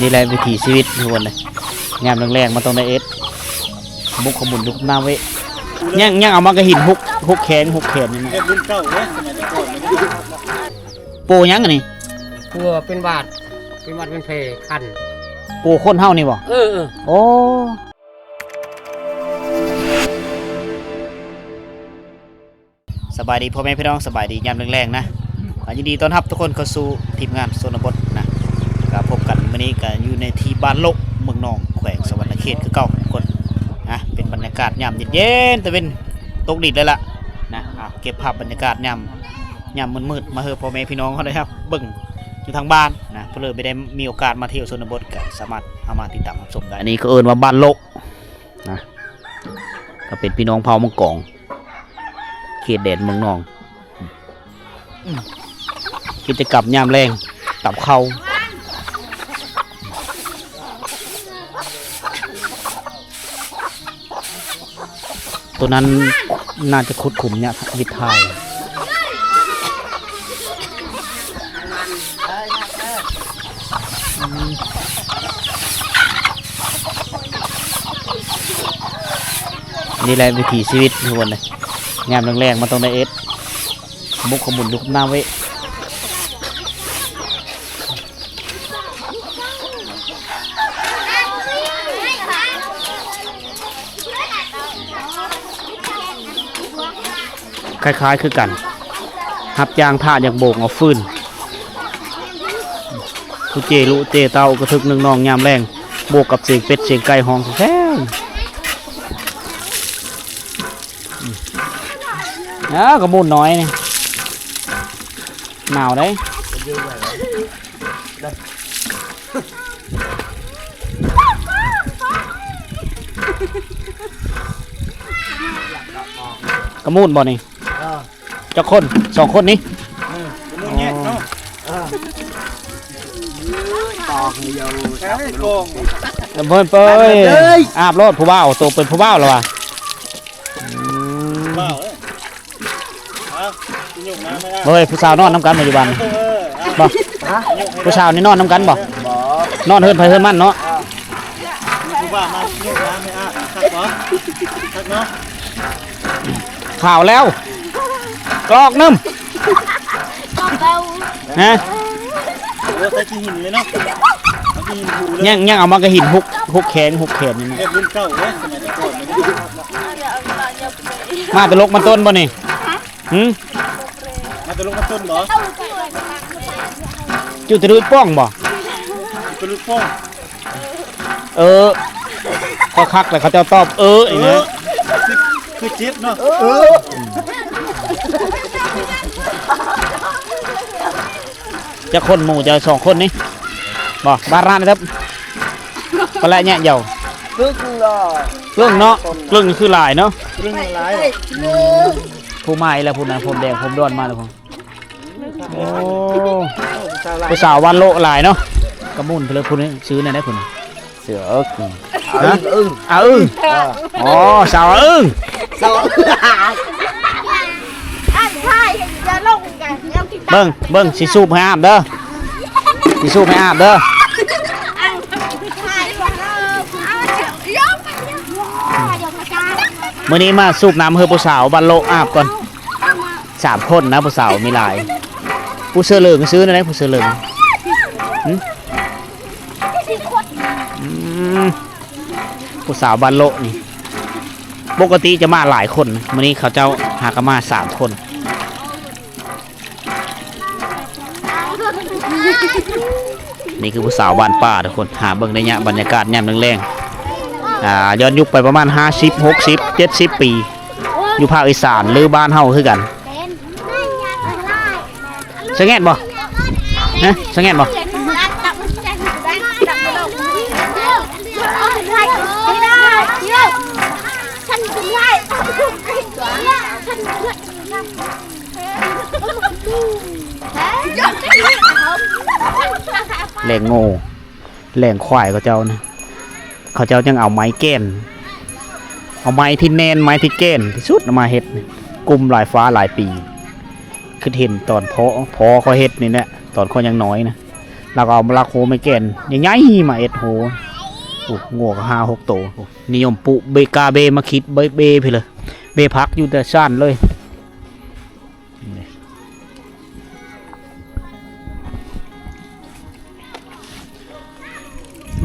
ນີ້ແຫຼະວິຖີຊີວິດທຸກຄົນເອີຍ ຍາມແລງໆ ມັນຕ້ອງໄດ້ເຮັດ ບຸກຂະບຸນຢູ່ກັບນ້ຳເວະ ຍັງ ຍັງເອົາມາກະຫີນຫົກ ຫົກແຂງ ຫົກແຂນນີ້ນະ ເຮັດລຸ້ນເກົ່າເດ້ ສະໄໝແຕ່ກ່ອນ ໂປຫຍັງອັນນີ້? ປົວເປັນຫວັດ ເປັນຫວັດເປັນແຜຄັນ ໂປຄົນເຮົານີ້ບໍ່? ເອີ ເອີ ໂອ້ ສະບາຍດີພໍ່ແມ່ພີ່ນ້ອງ ສະບາຍດີຍາມແລງໆ ນະ ກະຍິນດີຕ້ອນຮັບທຸກຄົນເຂົ້າສູ່ທີມງານຊົນນະບົດນະ ກະພົບກັນມື້ນີ້ກະຢູ່ໃນທີ່ບ້ານໂລະ ເມືອງໜອງ ແຂວງສະຫວັນນະເຂດຄືເກົ່າທຸກຄົນນະ ເປັນບັນຍາກາດຍາມເຢັນໆ ຕາເວັນຕົກດິນແລ້ວລະນະ ເກັບພາບບັນຍາກາດຍາມ ຍາມມືດໆ ມາໃຫ້ພໍ່ແມ່ພີ່ນ້ອງເຮົາໄດ້ຮັບເບິ່ງຢູ່ທາງບ້ານນະ ເພື່ອໄດ້ມີໂອກາດມາທ່ຽວຊົນນະບົດ ກະສາມາດເຂົ້າມາຕິດຕາມຮັບຊົມໄດ້ ອັນນີ້ເຂົາເອີ້ນວ່າບ້ານໂລະ ນະ ກະເປັນພີ່ນ້ອງເຜົ່າມັງກອງ ເຂດແດນເມືອງໜອງ ກິດຈະກຳຍາມແລງ ຕຳເຂົ້າ ໂຕນັ້ນໜ້າຈະຂຸດຂຸມເນາະ ເຮັດຖ່າຍ ນີ້ແຫຼະວິຖີຊີວິດທຸກຄົນເອີຍ ຍາມແລງໆ ມັນຕ້ອງໄດ້ເຮັດ ບຸກຂະບຸນຢູ່ກັບນ້ຳເວະ ຄ້າຍໆ ຄືກັນ ຮັບຈ້າງຖ້າຢາກໂບກເອົາຟືນ ຄືເຈລຸເຈເຕົ້າກະທຶກໜຶ່ງໜອງຍາມແລງ ບວກກັບສຽງເປັດສຽງໄກ່ຮ້ອງແຊວໆ ອ້າວ ກະມູນນ້ອຍນີ້ ໜາວເດ້. ກະມູນບໍ່ນີ້? ເອີ ຈັກຄົນ? ສອງຄົນນີ້? ເອີ ກະມູນແຍກເນາະ. ເອີ ຕອກຢູ່ ເອີຍ ເບິ່ງເປີຍ ອາບໂລດຜູ້ບ່າວ ໂຕເປັນຜູ້ບ່າວແລ້ວວ່າ. ອືມ ບ່າວເອີຍ ເອົາ ເຮີ້ຍ ຜູ້ສາວນອນນຳກັນບໍ່ຢູ່ບ້ານ? ບໍ່ ຜູ້ສາວນີ້ນອນນຳກັນບໍ່? ບໍ່ ນອນເຮືອນໃຜເຮືອນມັນເນາະ. ຜູ້ບ່າວມາຍຸກນ້ຳໃຫ້ອາບ ຄັກບໍ່? ຄັກເນາະ. ຂາວແລ້ວ ກອກໜຶ່ງ ກອກແລ້ວ ຮະ ໂອ້ ໃສ່ຂີ້ຫີນເລີຍເນາະ ຂີ້ຫີນພູເລີຍ ຍັງ ຍັງເອົາມາກະຫີນຫົກ ຫົກແຂງ ຫົກແຂນນີ້ນະ ເຮັດລຸ້ນເກົ່າເດ້ ສະໄໝແຕ່ກ່ອນ ມາແຕ່ລົກມາຕົ້ນບໍ່ນີ້? ຫື ມາແຕ່ລົກມາຕົ້ນບໍ່? ຈຸດຕະລຸຍປ່ອງບໍ່? ຈຸດຕະລຸຍປ່ອງ ເອີ ພໍຄັກແລ້ວເຂົາເຈົ້າຕອບເອີ ເອີ ນີ້ນະ ຄື ຄືເຈັບເນາະ ເອີ ຈັກຄົນໝູ່ເຈົ້າ? ສອງຄົນນີ້ບໍ່? ບາດຮ້ານເດີ ປະລະຍະເຍົາ ເກິ່ງເນາະ ເກິ່ງຄືຫຼາຍເນາະ ເກິ່ງຫຼາຍ ຜູ້ໃໝ່ແລ້ວ ຜູ້ນັ້ນ ຜົມແດງ ຜົມດອນມາແລ້ວ. ໂອ້ ຜູ້ສາວບ້ານໂລະຫຼາຍເນາະ ກະມຸ້ນໄປເລີຍ ຜູ້ນີ້ຊື່ແນວໃດຜູ້ນີ້? ຊື່ອາອຶ້ງ ຮະ? ອາອຶ້ງ ອໍ ສາວອາອຶ້ງ ສາວ ເບິ່ງ ເບິ່ງ ຊິສູບໃຫ້ອາບເດີ ຊິສູບໃຫ້ອາບເດີ ມື້ນີ້ມາສູບນ້ຳໃຫ້ຜູ້ສາວບ້ານໂລະອາບກ່ອນ. ສາມຄົນນະ ຜູ້ສາວມີຫຼາຍ ຜູ້ເສື້ອເຫຼືອງຊື່ແນວໃດ? ຜູ້ເສື້ອເຫຼືອງ ຫື ອືມ ຜູ້ສາວບ້ານໂລະນີ້ ປົກກະຕິຈະມາຫຼາຍຄົນ ມື້ນີ້ເຂົາເຈົ້າຫາກະມາສາມຄົນ. ນີ້ຄືຜູ້ສາວບ້ານປ່າທຸກຄົນ ຫາເບິ່ງໄດ້ຍາກ ບັນຍາກາດຍາມແລງໆ ອາ ຍ້ອນຍຸກໄປປະມານຫ້າສິບ ຫົກສິບ ເຈັດສິບປີ ຢູ່ພາກອີສານ ຫຼື ບ້ານເຮົາຄືກັນ. ສະແງດບໍ່? ຮະ? ສະແງດບໍ່? ແລງງົວ ແລງຄວາຍເຂົາເຈົ້ານະ ເຂົາເຈົ້າຍັງເອົາໄມ້ແກ່ນ ເອົາໄມ້ທີ່ແໜ້ນ ໄມ້ທີ່ແກ່ນທີ່ສຸດມາເຮັດ ກຸ້ມຫຼາຍຟ້າຫຼາຍປີ ຄືເຫັນຕອນພໍ່ ພໍ່ຂ້ອຍເຮັດນີ້ແຫຼະ ຕອນຂ້ອຍຍັງນ້ອຍນະ. ລາວກໍເອົາມາລັກໂຮໄມ້ແກ່ນໃຫຍ່ໆມາເຮັດໂຮ. ໂອ້ ງົວກໍຫ້າຫົກໂຕ. ນິຍົມປູກເບກາເບ ໝາກຂິດເບ ເບພີ້ເລີຍ. ເບຜັກຢູ່ແຕ່ຊານເລີຍ.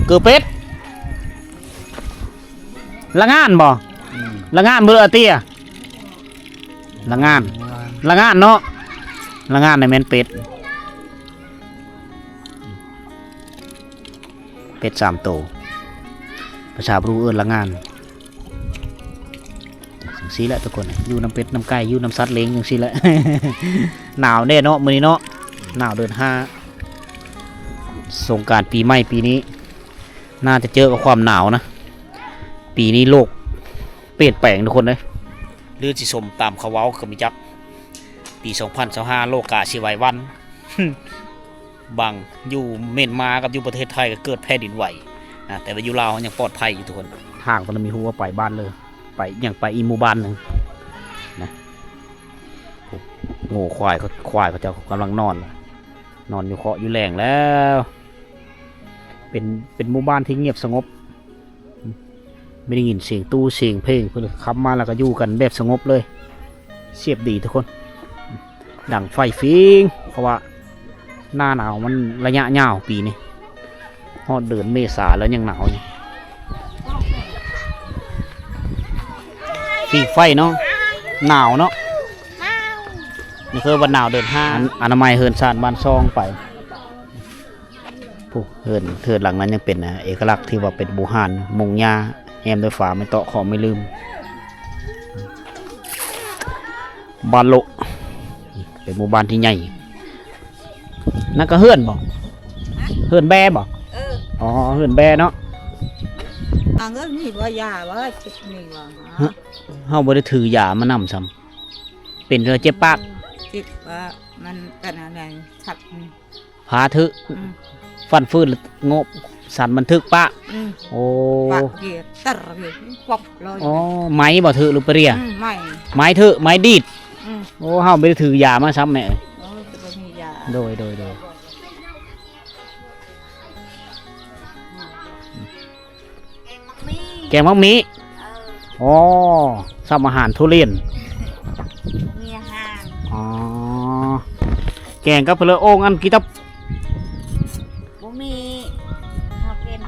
ເກີເປັດ ລະງານບໍ່? ອືມ ລະງານບໍ່ ອາເຕຍ? ລະງານ ລະງານເນາະ. ລະງານນີ້ແມ່ນເປັດ. ເປັດສາມໂຕ ພາສາບຣູເອີ້ນລະງານ. ຈັ່ງຊີ້ແຫຼະທຸກຄົນ ຢູ່ນຳເປັດນຳໄກ່ ຢູ່ນຳສັດລ້ຽງຈັ່ງຊີ້ແຫຼະ. ໜາວແດ່ເນາະມື້ນີ້ເນາະ ໜາວເດືອນຫ້າ ສົງການປີໃໝ່ປີນີ້ ໜ້າຈະເຈີກັບຄວາມໜາວນະ. ປີນີ້ໂລກປ່ຽນແປງທຸກຄົນເອີຍ. ຫຼືຊິຊົມຕາມເຂົາເວົ້າກໍມີຈັກ ປີສອງພັນຊາວຫ້າ ໂລກາຊິໄວວັນ. ບາງຢູ່ມຽນມາກັບຢູ່ປະເທດໄທກໍເກີດແຜ່ນດິນໄຫວນະ ແຕ່ວ່າຢູ່ລາວຍັງປອດໄພຢູ່ທຸກຄົນ. ທາງຕົງນັ້ນມີຮູ້ວ່າໄປບ້ານເລີຍ ໄປຫຍັງ ໄປອີກໝູ່ບ້ານໜຶ່ງນະ. ໂອ້ ຄວາຍ ຄວາຍເຂົາເຈົ້າກຳລັງນອນ ນອນຢູ່ເຄາະຢູ່ແຫຼງແລ້ວ. ເປັນ ເປັນໝູ່ບ້ານທີ່ງຽບສະຫງົບ. ບໍ່ໄດ້ຍິນສຽງຕູ້ສຽງເພງ ເພິ່ນຂັບມາແລ້ວກໍຢູ່ກັນແບບສະຫງົບເລີຍ. ສຽບດີທຸກຄົນ ດັງໄຟຟິງ ເພາະວ່າໜ້າໜາວມັນໄລຍະຍາວປີນີ້ ຮອດເດືອນເມສາແລ້ວຍັງໜາວຢູ່. ຟິງໄຟເນາະ ໜາວເນາະ. ນີ້ຄືວ່າໜາວເດືອນຫ້າ. ອານາໄມເຮືອນຊານບ້ານຊ່ອງໄປ. ຜູ້ເຮືອນ ເຮືອນຫຼັງນັ້ນຍັງເປັນເອກະລັກທີ່ວ່າເປັນບູຮານ ມຸງຫຍ້າແອ້ມດ້ວຍຝາໄມ້ເຕາະ ເຄາະໄມ້ລືມ. ບ້ານໂລະ ເປັນໝູ່ບ້ານທີ່ໃຫຍ່. ນັ້ນກໍເຮືອນບໍ່? ເຮືອນແບ້ບໍ່? ເອີ ອໍ ເຮືອນແບ້ເນາະ. ເຮົາບໍ່ໄດ້ຖືຢາມານຳຊ້ຳ ເປັນແລ້ວເຈັບປາກ ເຈັບປາກ ມັນກັນອັນໃດ ສັດ ພາຖື ອືມ ຟັນຟື້ນໂງບ ສັນບັນທຶກປະ ອືມ ໂອ້ ປະເກຕັດເກປັບເລີຍ. ອໍ ໄມ້ບໍ່ຖື ຫຼືປະເຣຍ? ອືມ ໄມ້ ໄມ້ຖື ໄມ້ດີດ ອືມ ໂອ້ ເຮົາບໍ່ໄດ້ຖືຢາມາຊ້ຳແມ່ເອີຍ. ໂອ້ ບໍ່ມີຢາ ໂດຍ ໂດຍ ໂດຍ. ແກງໝາກມີ້ ແກງໝາກມີ້ ເອີ ອໍ ຊ້ຳອາຫານທຸລຽນ ມີອາຫານ ອໍ ແກງກັບເລີໂອ່ງອັນກີຕັບ ບໍ່ມີ ເຮົາເປັນ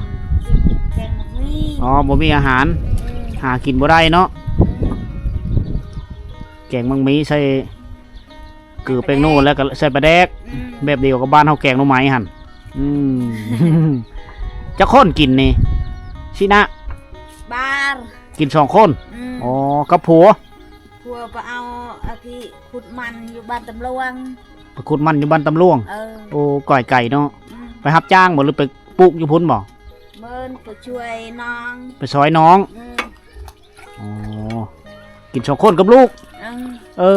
ກິນແກງໝາກມີ້ ອໍ ບໍ່ມີອາຫານ ອືມ ຫາກິນບໍ່ໄດ້ເນາະ ອືມ ແກງໝາກມີ້ໃສ່ ເກືອແປ້ງນົວ ແລ້ວກໍໃສ່ປາແດກ ອືມ ແບບດຽວກັບບ້ານເຮົາແກງໜໍ່ໄມ້ຫັ້ນ ອືມ ຈັກຄົນກິນນີ້ ຊິນະ ບາ ກິນສອງຄົນ ອືມ ອໍ ກັບຜົວ ຜົວໄປເອົາອັນທີ່ຂຸດມັນຢູ່ບ້ານຕຳຫຼວງ ໄປຂຸດມັນຢູ່ບ້ານຕຳຫຼວງ ເອີ ໂອ້ ກອຍໄກເນາະ ອືມ ໄປຮັບຈ້າງບໍ່ ຫຼືໄປປູກຢູ່ພຸ້ນບໍ່? ເມີນໄປຊ່ວຍນ້ອງ ໄປຊ່ອຍນ້ອງ ອືມ ອໍ ກິນສອງຄົນກັບລູກ ເອີ ເອີ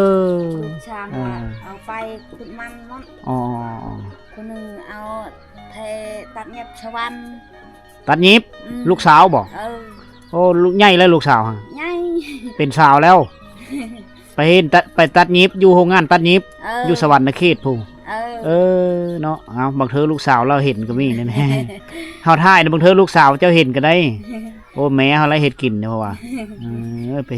ລູກຊາຍ ເອີ ວ່າເອົາໄປຂຸດມັນເນາະ ອໍ ຄົນໜຶ່ງເອົາແທຕັດຫຍິບສະຫວັນ ຕັດຫຍິບ ອືມ ລູກສາວບໍ່? ເອີ ໂອ້ ລູກໃຫຍ່ແລ້ວລູກສາວຫັ້ນ ໃຫຍ່ ເປັນສາວແລ້ວ ໄປເຫັນຕະ ໄປຕັດຫຍິບຢູ່ໂຮງງານຕັດຫຍິບ ເອີ ຢູ່ສະຫວັນນະເຂດພຸ້ນ ເອີ ເອີ ເນາະ ເອົາ ບາງເທື່ອລູກສາວລາວເຫັນກໍມີແນ່ໆ ເຮົາຖ່າຍນະ ບາງເທື່ອລູກສາວເຈົ້າເຫັນກໍໄດ້ ໂອ້ ແມ່ເຮົາລະເຮັດກິນເນາະ ເພາະວ່າ ເອີ ໄປ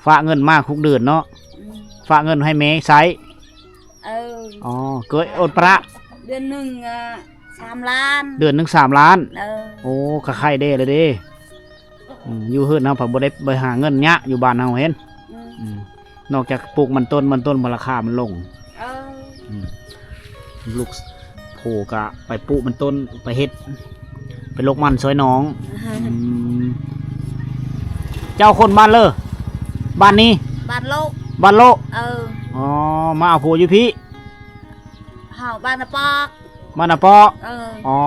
ຝາກເງິນມາທຸກເດືອນເນາະ ອືມ ຝາກເງິນໃຫ້ແມ່ໃຊ້ ເອີ ອໍ ເກີດອົດປະ ເດືອນໜຶ່ງ ເອີ ສາມລ້ານ ເດືອນໜຶ່ງສາມລ້ານ ເອີ ໂອ້ ກະໄຄແດ່ລະເດ້ ອືມ ຢູ່ເຮືອນເຮົາພັດບໍ່ໄດ້ໄປຫາເງິນຍາກ ຢູ່ບ້ານເຮົາເຫັນ ອືມ ອືມ ນອກຈາກປູກມັນຕົ້ນ ມັນຕົ້ນມັນລາຄາມັນລົງ ເອີ ອືມ ລູກ ໂພກະໄປປູກມັນຕົ້ນ ໄປເຮັດ ໄປລົກມັນຊ່ອຍນ້ອງ ອືມ ເຈົ້າຄົນບ້ານເລີ ບ້ານນີ້ ບ້ານໂລະ ບ້ານໂລະ ເອີ ອໍ ມາເອົາຜົວຢູ່ພີ້ ເຮົາບ້ານນາປອກ ບ້ານນາປອກ ເອີ ອໍ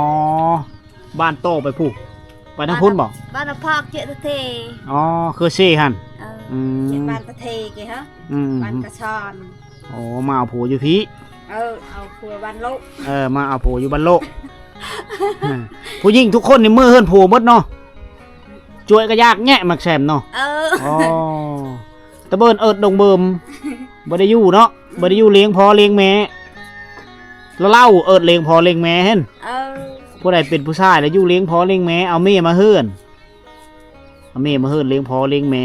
ບ້ານຕໍ່ໄປພຸ້ນ ໄປທາງພຸ້ນບໍ່? ບ້ານນາປອກເຈຕະເທ ອໍ ເຄືເຊຫັ້ນ ເອີ ອືມ ເຂດບ້ານຕະເທເກຮະ ອືມ ບ້ານກະຊອນ ໂອ້ ມາເອົາຜົວຢູ່ພີ້ ເອີ ເອົາຜົວບ້ານໂລະ ເອີ ມາເອົາຜົວຢູ່ບ້ານໂລະ ຜູ້ຍິງທຸກຄົນນີ້ເມືອເຮືອນຜົວໝົດເນາະ ຈວຍກະຢາກແຍະໝາກແຊມເນາະ ເອີ ອໍ ຕະເບີນເອີດດົງເບີມ ບໍ່ໄດ້ຢູ່ເນາະ ອືມ ບໍ່ໄດ້ຢູ່ລ້ຽງພໍ່ລ້ຽງແມ່ ລາວໆ ເອີ້ນລ້ຽງພໍ່ລ້ຽງແມ່ຫັ້ນ. ເອີ ຜູ້ໃດເປັນຜູ້ຊາຍແລ້ວຢູ່ລ້ຽງພໍ່ລ້ຽງແມ່ ເອົາເມຍມາເຮືອນ ເອົາເມຍມາເຮືອນລ້ຽງພໍ່ລ້ຽງແມ່.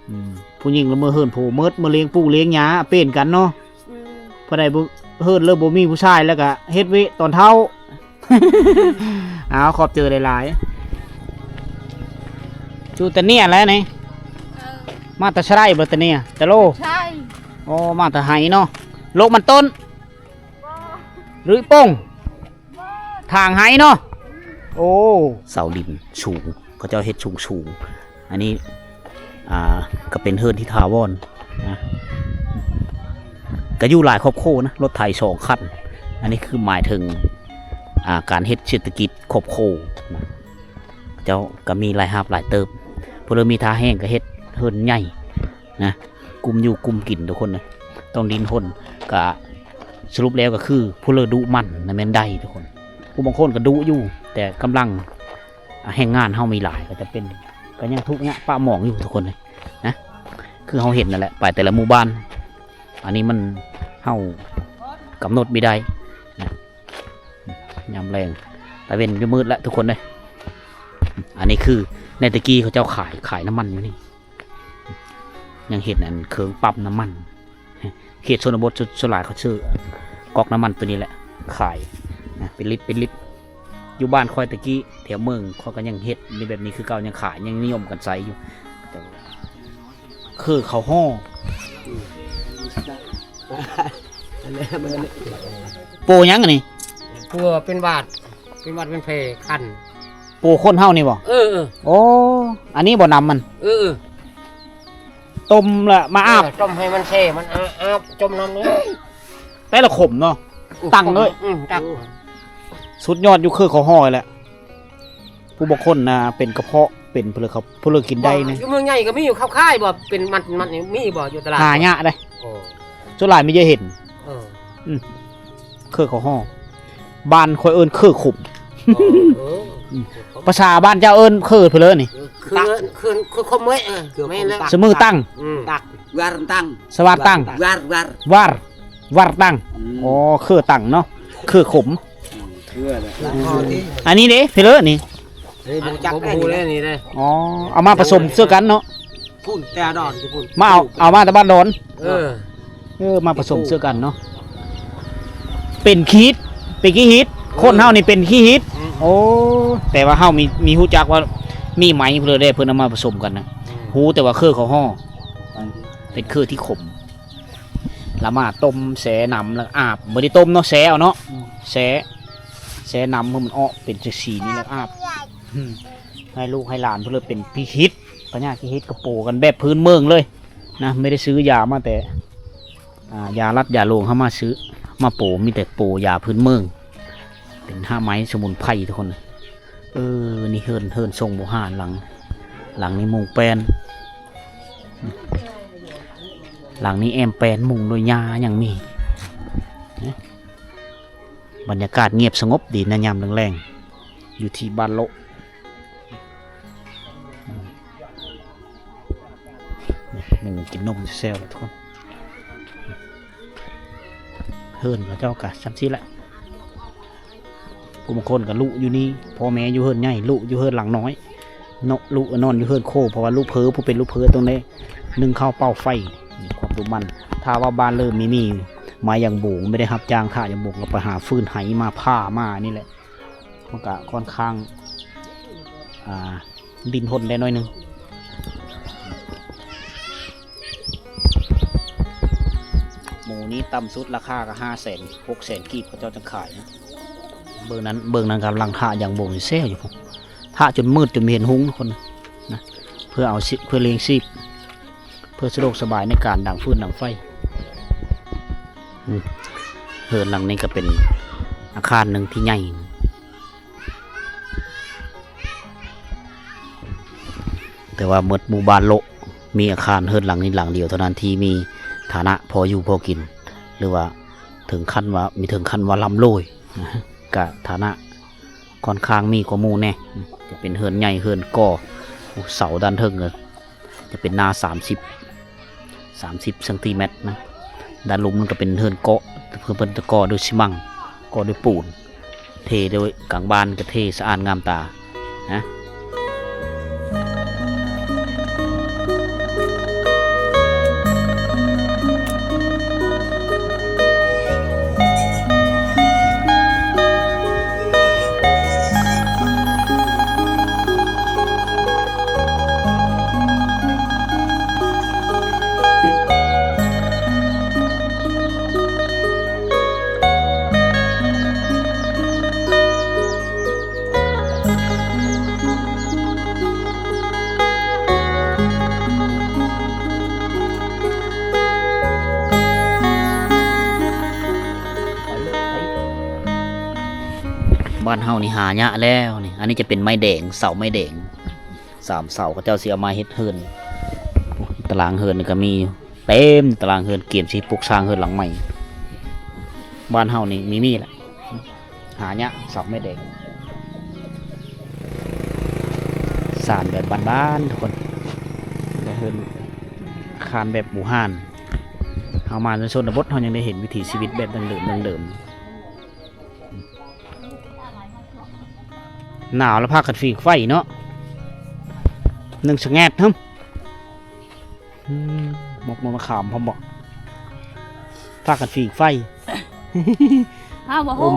ອືມ ຜູ້ຍິງລະເມືອເຮືອນຜູ້ໝົດ ມາລ້ຽງປູ້ລ້ຽງຫຍ້າ ເປັນກັນເນາະ. ອືມ ຜູ້ໃດບໍ່ ເຮືອນເລີຍບໍ່ມີຜູ້ຊາຍ ແລ້ວກະເຮັດເວະຕອນເຖົ້າ. ເອົາ ຂອບໃຈຫຼາຍໆ. ຢູ່ແຕ່ເນຍແຫຼະນີ້. ເອີ ມາແຕ່ຊະໄດບໍ່ແຕ່ເນຍ ແຕ່ໂລ? ໃຊ່. ໂອ້ ມາແຕ່ໄຮ່ເນາະ. ໂລກມັນຕົ້ນ ຫຼື ໂປ່ງ ທາງໄຮ່ເນາະ. ໂອ້ ເສົາດິນສູງ ເຂົາເຈົ້າເຮັດສູງໆ. ອັນນີ້ ອ່າ ກໍເປັນເຮືອນທີ່ຖາວອນນະ ກໍຢູ່ຫຼາຍຄອບຄົວນະ ລົດໄຖສອງຄັນ. ອັນນີ້ຄືໝາຍເຖິງ ອ່າ ການເຮັດເສດຖະກິດຄອບຄົວນະ ເຈົ້າກໍມີລາຍຮັບຫຼາຍເຕີບ. ຜູ້ເລີມີທ່າແຮງກໍເຮັດເຮືອນໃຫຍ່ນະ ກຸມຢູ່ກຸມກິນທຸກຄົນເອີຍ ຕ້ອງດິ້ນຮົນ. ກະສະຫຼຸບແລ້ວກໍຄືຜູ້ເລີດຸໝັ່ນນະແມ່ນໄດ້ທຸກຄົນ. ຜູ້ບາງຄົນກໍດຸຢູ່ ແຕ່ກຳລັງ ອ່າ ແຮງງານເຮົາມີຫຼາຍ ກໍຈະເປັນ ກໍຍັງທຸກຍາກປະໝອງຢູ່ທຸກຄົນເລີຍນະ ຄືເຮົາເຫັນນັ້ນແຫຼະ ໄປແຕ່ລະໝູ່ບ້ານ. ອັນນີ້ມັນ ເຮົາກຳນົດບໍ່ໄດ້ນະ. ຍາມແລງ ຕາເວັນກໍມືດແລ້ວທຸກຄົນເອີຍ. ອັນນີ້ຄືໃນແຕ່ກີ້ເຂົາເຈົ້າຂາຍ ຂາຍນ້ຳມັນຢູ່ນີ້ ຍັງເຫັນອັນເຄື່ອງປ້ຳນ້ຳມັນ. ເຂດຊົນນະບົດ ສ່ວນ ສ່ວນຫຼາຍເຂົາຊື້ກັອກນ້ຳມັນໂຕນີ້ແຫຼະຂາຍນະ ເປັນລິດ ເປັນລິດ. ຢູ່ບ້ານຂ້ອຍແຕ່ກີ້ແຖວເມືອງ ຂ້ອຍກໍຍັງເຮັດໃນແບບນີ້ຄືເກົ່າ ຍັງຂາຍ ຍັງນິຍົມກັນໃຊ້ຢູ່. ເຄືເຂົ້າຫໍ່ ອັນນັ້ນມັນ ໂປຫຍັງອັນນີ້? ເພື່ອເປັນຫວັດ ເປັນຫວັດເປັນແຜຄັນ. ໂປຄົນເຮົານີ້ບໍ່? ເອີໆ. ໂອ້ ອັນນີ້ບໍ່ນ້ຳມັນ? ເອີໆ. ຕົ້ມລະມາອາບ ເອີ ຕົ້ມໃຫ້ມັນແຊ່ ມັນອາບ ອາບ ຈົ່ມນ້ຳນີ້. ແຕ່ລະຂົມເນາະ ຕັງເລີຍ. ອືມ ຕັງ. ສຸດຍອດຢູ່ເຄືເຂົ້າຫໍ່ແຫຼະ. ຜູ້ບາງຄົນນະເປັນກະເພາະ ເປັນຜູ້ເລີເຂົາ ຜູ້ເລີກິນໄດ້ນະ. ຢູ່ເມືອງໃຫຍ່ກໍມີຢູ່ ເຂົາຂາຍບໍ່ ເປັນມັດໆ ນີ້ມີບໍ່ຢູ່ຕະຫຼາດ? ຫາຍາກເດ້. ໂອ້ ສ່ວນຫຼາຍມີແຕ່ເຫັນ. ເອີ ອືມ ເຄືເຂົ້າຫໍ່ ບ້ານຂ້ອຍເອີ້ນເຄືຂົມ. ເອີ ເອີ ອືມ ພາສາບ້ານເຈົ້າເອີ້ນເຄືເພິ່ນເລີນີ້? ເຄື ເຄື ເຄືຂົມເວີຍ. ເອີ ແມ່ນແລ້ວ ສະມືຕັງ. ອືມ ຕັກ ຫວັດຕັງ ສະຫວັດຕັງ ຫວັດ ຫວັດ ຫວັດຕັງ. ອືມ ອໍ ເຄືຕັງເນາະ ເຄືຂົມ. ອືມ ເຄືແຫຼະ. ອັນນີ້ເດ້ ເພິ່ນເລີນີ້? ເອີ ບໍ່ຮູ້ຈັກ ບໍ່ຮູ້ເດ້ນີ້ເດ້. ອໍ ເອົາມາປະສົມເຊິ່ງກັນເນາະ. ພຸ້ນ ແຕ່ດອນ ພຸ້ນ ມາເອົາ ເອົາມາແຕ່ບ້ານດອນ. ເອີ ເອີ ມາປະສົມເຊິ່ງກັນເນາະ ເປັນຂີ້ຫີດ ເປັນຂີ້ຫີດ. ເອີ ຄົນເຮົານີ້ເປັນຂີ້ຫີດ. ອືມ ໂອ້ ແຕ່ວ່າເຮົາມີ ມີຮູ້ຈັກວ່າມີໄມ້ເພິ່ນເດ້ ເພິ່ນເອົາມາປະສົມກັນນະ. ອືມ ຮູ້ແຕ່ວ່າເຄືເຂົ້າຫໍ່ ເປັນເຄືທີ່ຂົມ. ລະມາຕົ້ມແຊ່ນ້ຳ ລະອາບ ບໍ່ໄດ້ຕົ້ມເນາະ ແຊ່ເອົາເນາະ. ອືມ ແຊ່ ແຊ່ນ້ຳໃຫ້ມັນອອກເປັນຈັ່ງຊີ້ນີ້ ລະອາບ. ອືມ ໃຫ້ລູກໃຫ້ຫຼານເພິ່ນເລີເປັນຂີ້ຫີດ ພະຍາດຂີ້ຫີດກໍໂປກັນແບບພື້ນເມືອງເລີຍນະ ບໍ່ໄດ້ຊື້ຢາມາແຕ່ ອ່າ ຢາລັດຢາຫຼວງເຮົາມາຊື້ມາໂປ ມີແຕ່ໂປຢາພື້ນເມືອງ ເປັນຮາກໄມ້ສະໝຸນໄພທຸກຄົນ. ເອີ ນີ້ເຮືອນ ເຮືອນຊົງໂບຮານຫຼັງ ຫຼັງນີ້ມຸງແປ້ນ ຫຼັງນີ້ແອ້ມແປ້ນ ມຸງດ້ວຍຫຍ້າຍັງມີ. ບັນຍາກາດງຽບສະຫງົບດີໃນຍາມແລງໆ ຢູ່ທີ່ບ້ານໂລະ. ນີ້ ໝູກິນນົມແຊວໆ ທຸກຄົນ. ເຮືອນເຂົາເຈົ້າກະຊ່ຳຊີ້ແຫຼະ ຜູ້ບາງຄົນກະລຸຢູ່ນີ້ ພໍ່ແມ່ຢູ່ເຮືອນໃຫຍ່ ລຸຢູ່ເຮືອນຫຼັງນ້ອຍເນາະ ລຸນອນຢູ່ເຮືອນໂຄ ເພາະວ່າລຸເພີ ຜູ້ເປັນລຸເພີຕ້ອງໄດ້ໜຶ້ງເຂົ້າເປົ່າໄຟ ຄວາມດຸໝັ່ນ. ຖ້າວ່າບ້ານເລີ່ມມີ ມີໄມ້ຢາງໂບງ ໄມ່ໄດ້ຮັບຈ້າງຖາກຢາງໂບງ ກໍໄປຫາຟືນໄຫມາ ຜ່າມາ ນີ້ແຫຼະ. ມັນກະຂ້ອນຂ້າງ ອ່າ ດິ້ນຮົນໄດ້ໜ້ອຍໜຶ່ງ. ໝູນີ້ຕ່ຳສຸດລາຄາກໍຫ້າແສນ ຫົກແສນກີບ ເຂົາເຈົ້າຈັ່ງຂາຍນະ. ເບິ່ງນັ້ນ ເບິ່ງນັ້ນກຳລັງຖາກຢາງໂບງແຊວຢູ່ພຸ້ນ ຖາກຈົນມືດ ຈົນບໍ່ເຫັນຮຸ່ງຄົນນະ ເພື່ອເອົາຊິ ເພື່ອລ້ຽງຊີບ. ເພື່ອສະດວກສະບາຍໃນການດັງຟືນດັງໄຟ. ອືມ ເຮືອນຫຼັງນີ້ກໍເປັນອາຄານໜຶ່ງທີ່ໃຫຍ່ ແຕ່ວ່າໝົດໝູ່ບ້ານໂລະ ມີອາຄານເຮືອນຫຼັງນີ້ຫຼັງດຽວເທົ່ານັ້ນທີ່ມີຖານະພໍຢູ່ພໍກິນ ຫຼືວ່າເຖິງຂັ້ນວ່າ ມີເຖິງຂັ້ນວ່າລ່ຳລວຍ ກະຖານະ ຂ້ອນຂ້າງມີກວ່າໝູ່ແດ່ ຈະເປັນເຮືອນໃຫຍ່ ເຮືອນກໍ່ ເສົາດ້ານເທິງກໍຈະເປັນໜ້າສາມສິບ ສາມສິບຊັງຕີແມັດນະ. ດ້ານລຸ່ມນັ້ນກໍເປັນເຮືອນເກາະ ເພິ່ນ ເພິ່ນຈະກໍ່ດ້ວຍຊີມັງ ກໍ່ດ້ວຍປູນ ເທດ້ວຍກາງບ້ານ ກໍເທສະອາດງາມຕານະ. ບ້ານເຮົານີ້ຫາຍາກແລ້ວນີ້. ອັນນີ້ຈະເປັນໄມ້ແດງ ເສົາໄມ້ແດງ ສາມເສົາ ເຂົາເຈົ້າຊິເອົາມາເຮັດເຮືອນ. ຕາລາງເຮືອນນີ້ກໍມີຢູ່ ເຕັມຕາລາງເຮືອນ ກຽມຊິປຸກສ້າງເຮືອນຫຼັງໃໝ່. ບ້ານເຮົານີ້ມີນີ້ແຫຼະ ຫາຍາກ ເສົາໄມ້ແດງ. ສານແບບບ້ານໆ ທຸກຄົນ ແຕ່ເຮືອນຄານແບບບູຮານ. ເຮົາມາໃນຊົນນະບົດ ເຮົາຍັງໄດ້ເຫັນວິຖີຊີວິດແບບດັ້ງເດີມໆ. ໜາວລະພາກັນຝີງໄຟເນາະ ໜຶ່ງສະແງດ ຫຶມ ອືມ ໝົກມະຂາມພ້ອມບໍ ພາກັນຝີງໄຟ. ອ້າວ ບໍ່ຮູ້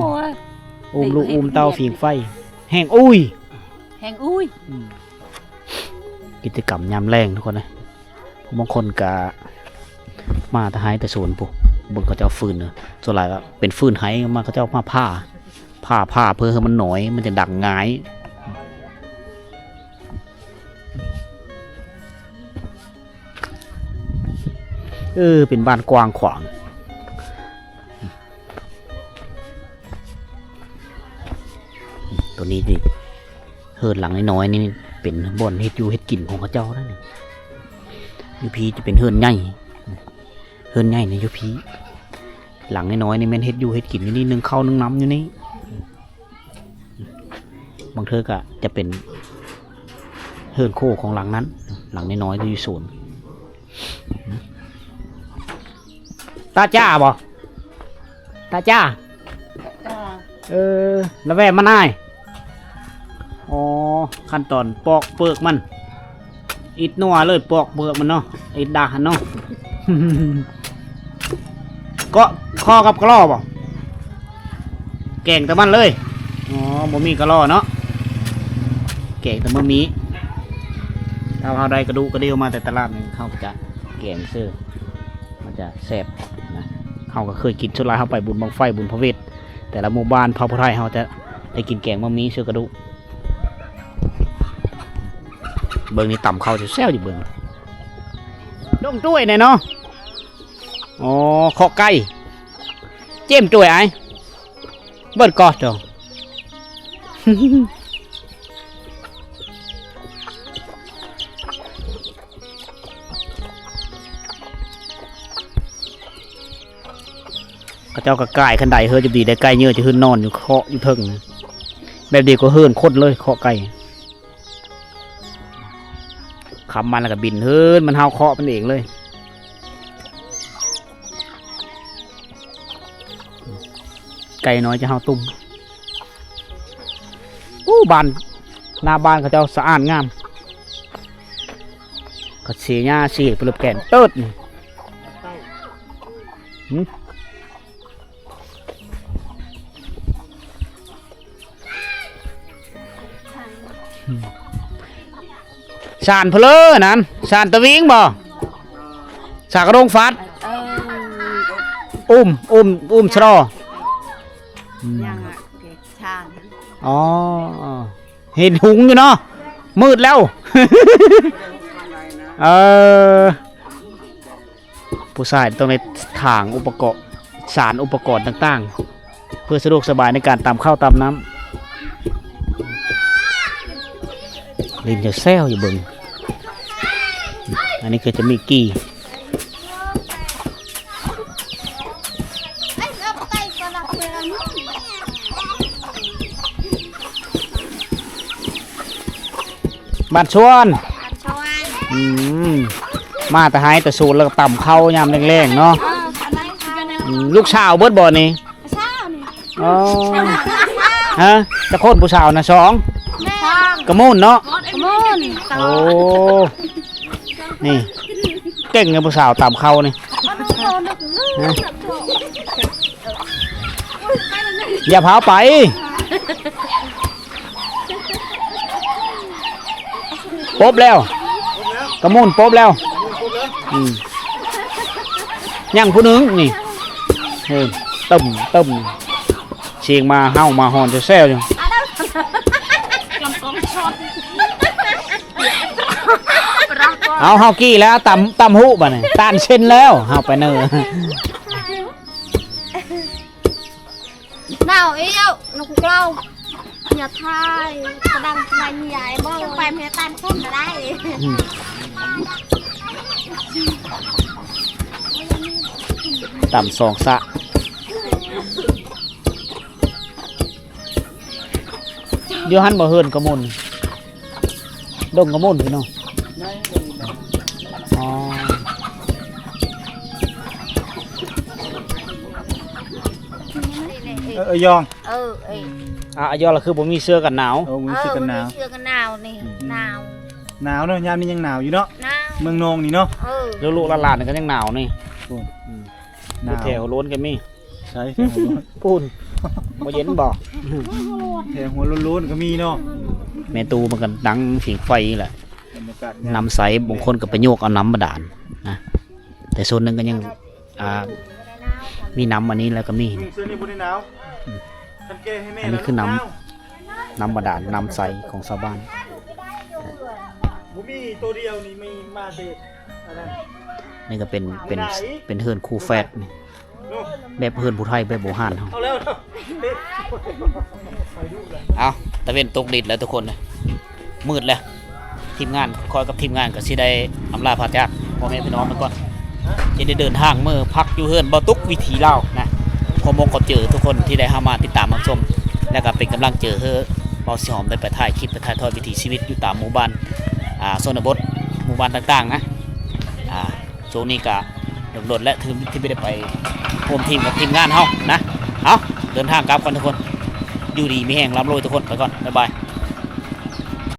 ອູ້ມລູກອູ້ມເຕົ້າຝີງໄຟ ແຮ່ງອຸ້ຍ ແຮ່ງອຸ້ຍ. ອືມ ກິດຈະກຳຍາມແລງ ທຸກຄົນເອີຍ. ຜູ້ບາງຄົນກະມາແຕ່ໄຮ່ແຕ່ສວນພຸ້ນ ເບິ່ງເຂົາເຈົ້າເອົາຟືນ ສ່ວນຫຼາຍກໍເປັນຟືນໄຮ່ມາ ເຂົາເຈົ້າມາຜ່າ ຜ່າ ຜ່າເພື່ອໃຫ້ມັນໜອຍ ມັນຈະດັງງ່າຍ. ເອີ ເປັນບ້ານກວ້າງຂວາງ. ຕົວນີ້ນີ້ ເຮືອນຫຼັງນ້ອຍໆນີ້ ເປັນບ່ອນເຮັດຢູ່ເຮັດກິນຂອງເຂົາເຈົ້ານັ້ນ. ຢູ່ພີ້ຈະເປັນເຮືອນໃຫຍ່ ເຮືອນໃຫຍ່ນີ້ຢູ່ພີ້ ຫຼັງນ້ອຍໆນີ້ແມ່ນເຮັດຢູ່ເຮັດກິນຢູ່ນີ້ ໜຶ້ງເຂົ້າໜຶ້ງນ້ຳຢູ່ນີ້. ບາງເທື່ອກໍຈະເປັນເຮືອນໂຄ້ງຂອງຫຼັງນັ້ນ ຫຼັງນ້ອຍໆທີ່ຢູ່ສວນ. ຕາຈ້າບໍ່? ຕາຈ້າ? ເອີ ລະແວ່ມານາຍ. ອໍ ຂັ້ນຕອນປອກເປືອກມັນ ອິດນົວເລີຍ ປອກເປືອກມັນເນາະ ອິດດາຫັ້ນເນາະ. ເກາະຄໍກັບກະລໍບໍ່? ແກງແຕ່ມັນເລີຍ. ອໍ ບໍ່ມີກະລໍເນາະ ແກງແຕ່ໝາກມີ. ຖ້າເຮົາໄດ້ກະດູກກະດິວມາແຕ່ຕະຫຼາດນີ້ ເຮົາຈະແກງຊື່ ມັນຈະແຊບນະ. ເຮົາກໍເຄີຍກິນ ສ່ວນຫຼາຍເຮົາໄປບຸນບັ້ງໄຟ ບຸນພະເວດ ແຕ່ລະໝູ່ບ້ານເຜົ່າຜູ້ໄທ ເຮົາຈະໄດ້ກິນແກງໝາກມີເຊື່ອກະດູກ. ເບິ່ງນີ້ ຕຳເຂົ້າແຊວໆຢູ່ເບິ່ງ ດົງດ້ວຍແນ່ເນາະ. ອໍ ເຄາະໄກ່ ເຈ້ມດ້ວຍອ້າຍ ເບິດກໍໂຕ. ເຂົາເຈົ້າກໍກ່າຍຄັນໄດເຮີ ຈະດີໄດ້ໄກ່ເຍີະ ຈະຂຶ້ນນອນຢູ່ເຄາະຢູ່ເທິງ ແບບດຽວກໍເຮືອນຄົນເລີຍ ເຄາະໄກ່. ຄຳມັນແລ້ວກໍບິນເຮີ ມັນເຫົ່າເຄາະມັນເອງເລີຍ. ໄກ່ນ້ອຍຈະເຫົ່າຕຸ້ມ. ໂອ້ ບ້ານ ໜ້າບ້ານເຂົາເຈົ້າສະອາດງາມ ເຂົາເສຍຫຍ້າເສຍປະລຶບແກນເຕີດນີ້. ຫື ສານເພີ້ນນັ້ນ ສານຕະວິງບໍ່? ສາກະດົງຟາດ ເອີ ອຸ້ມ ອຸ້ມ ອຸ້ມສະລໍ ອືມ ຍັງອະ ສານ ອໍ ເຫັນຫຸງຢູ່ເນາະ ມືດແລ້ວ ເອີ. ຜູ້ຊາຍຕ້ອງໄດ້ຖາງອຸປະກອນ ສານອຸປະກອນຕ່າງໆ ເພື່ອສະດວກສະບາຍໃນການຕຳເຂົ້າຕຳນ້ຳ. ຫຼິ້ນແຊວໆຢູ່ເບິ່ງ ອັນນີ້ຄືຈະມີກີ່ ບ້ານຊວນ ບ້ານຊວນ ອືມ ມາແຕ່ໄຮ່ແຕ່ສວນ ແລ້ວກໍຕຳເຂົ້າຍາມແລງໆເນາະ ເອີ ອັນນັ້ນ ອືມ ລູກສາວເບິດບໍ່ນີ້? ສາວນີ້ ອໍ ຮະ ຈັກຄົນຜູ້ສາວນະ? ສອງ ແມ່ນ ກະມູນເນາະ ກະມູນ ໂອ້ ນີ້ ເກັ່ງເລີຍຜູ້ສາວຕຳເຂົ້ານີ້ ຮະ ຢ່າພາວໄປ. ປົບແລ້ວ ກະມູນປົບແລ້ວ ອືມ ຍັງຜູ້ໜຶ່ງນີ້ ເອີ ຕຶ້ມໆ ສຽງໝາເຫົ່າໝາຫອນແຊວໆຢູ່ ເອົາ ເຮົາກີ້ແລ້ວ ຕຳ ຕຳຫູບາດນີ້ ຕານເຊັນແລ້ວ ເຮົາໄປເນີ. ໜາວອີກແລ້ວ ນົກເກົ້າ ຢ່າຖ່າຍ ກະດັງສະບາຍມີຍາຍບໍ່ ໄປແມ່ຕານຄົນກະໄດ້ ອືມ ຕຳສອງສະ ຢູ່ຫັ້ນບໍ່ເຮືອນກະມຸນ? ດົງກະມຸນພີ່ນ້ອງ ອໍ ເອີ ເອີ ຢອງ ເອີ ເອີ ອ່າ ອາຢອລະຄືບໍ່ມີເສື້ອກັນໜາວ ເອີ ບໍ່ມີເສື້ອກັນໜາວ ບໍ່ມີເສື້ອກັນໜາວນີ້ ອືມ ໜາວ ໜາວເນາະ ຍາມນີ້ຍັງໜາວຢູ່ເນາະ ໜາວ ເມືອງນອງນີ້ເນາະ ເອີ ລູກໆຫຼານໆກໍຍັງໜາວນີ້ ໂອ້ ອືມ ໜາວ ແຖວໂລ້ນກໍມີ ໃສ ພຸ້ນ ບໍ່ເຢັນບໍ່ ແຖວຫົວໂລ້ນໆກໍມີເນາະ ແມ່ຕູ້ມັນກໍດັງຜິງໄຟແຫຼະ ບັນຍາກາດຍາມ ນ້ຳໃສ ບາງຄົນກໍໄປໂຍກເອົານ້ຳບາດານນະ ແຕ່ສ່ວນໜຶ່ງກໍຍັງ ອ່າ ມີນ້ຳອັນນີ້ແລ້ວກໍມີ ອືມ ເສື້ອນີ້ບໍ່ໄດ້ໜາວ ອືມ ຄັນແກ່ໃຫ້ແມ່ ອັນນີ້ຄືນ້ຳ ນ້ຳບາດານ ນ້ຳໃສຂອງຊາວບ້ານ ບໍ່ມີໂຕດຽວນີ້ ມີມາແຕ່ອັນນັ້ນ ນີ້ກໍເປັນ ເປັນ ເປັນເຮືອນຄູ່ແຝດນີ້ ແບບເຮືອນຜູ້ໄທ ແບບບູຮານເຮົາ ເອົາແລ້ວ ເອົາ ຕາເວັນຕົກດິນແລ້ວທຸກຄົນ ມືດແລ້ວ ທີມງານ ຂ້ອຍກັບທີມງານກໍຊິໄດ້ອຳລາພາຈາກພໍ່ແມ່ພີ່ນ້ອງໄປກ່ອນ ຈະໄດ້ເດີນທາງເມືອພັກຢູ່ເຮືອນບ່າວຕຸກວິຖີລາວນະ ຂໍບອກຂອບໃຈທຸກຄົນທີ່ໄດ້ເຂົ້າມາຕິດຕາມຮັບຊົມ ແລະກໍເປັນກຳລັງໃຈໃຫ້ບ່າວສີຫອມໄດ້ໄປຖ່າຍຄລິບ ໄປຖ່າຍທອດວິຖີຊີວິດຢູ່ຕາມໝູ່ບ້ານ ອ່າ ຊົນນະບົດ ໝູ່ບ້ານຕ່າງໆນະ ອ່າ ຊ່ວງນີ້ກະດົນໆແລ້ວທີ່ບໍ່ໄດ້ໄປຮ່ວມທີມກັບທີມງານເຮົານະ ເອົາ ເດີນທາງກັບກ່ອນທຸກຄົນ ຢູ່ດີມີແຮງ ລ່ຳລວຍທຸກຄົນ ໄປກ່ອນ ບາຍບາຍ.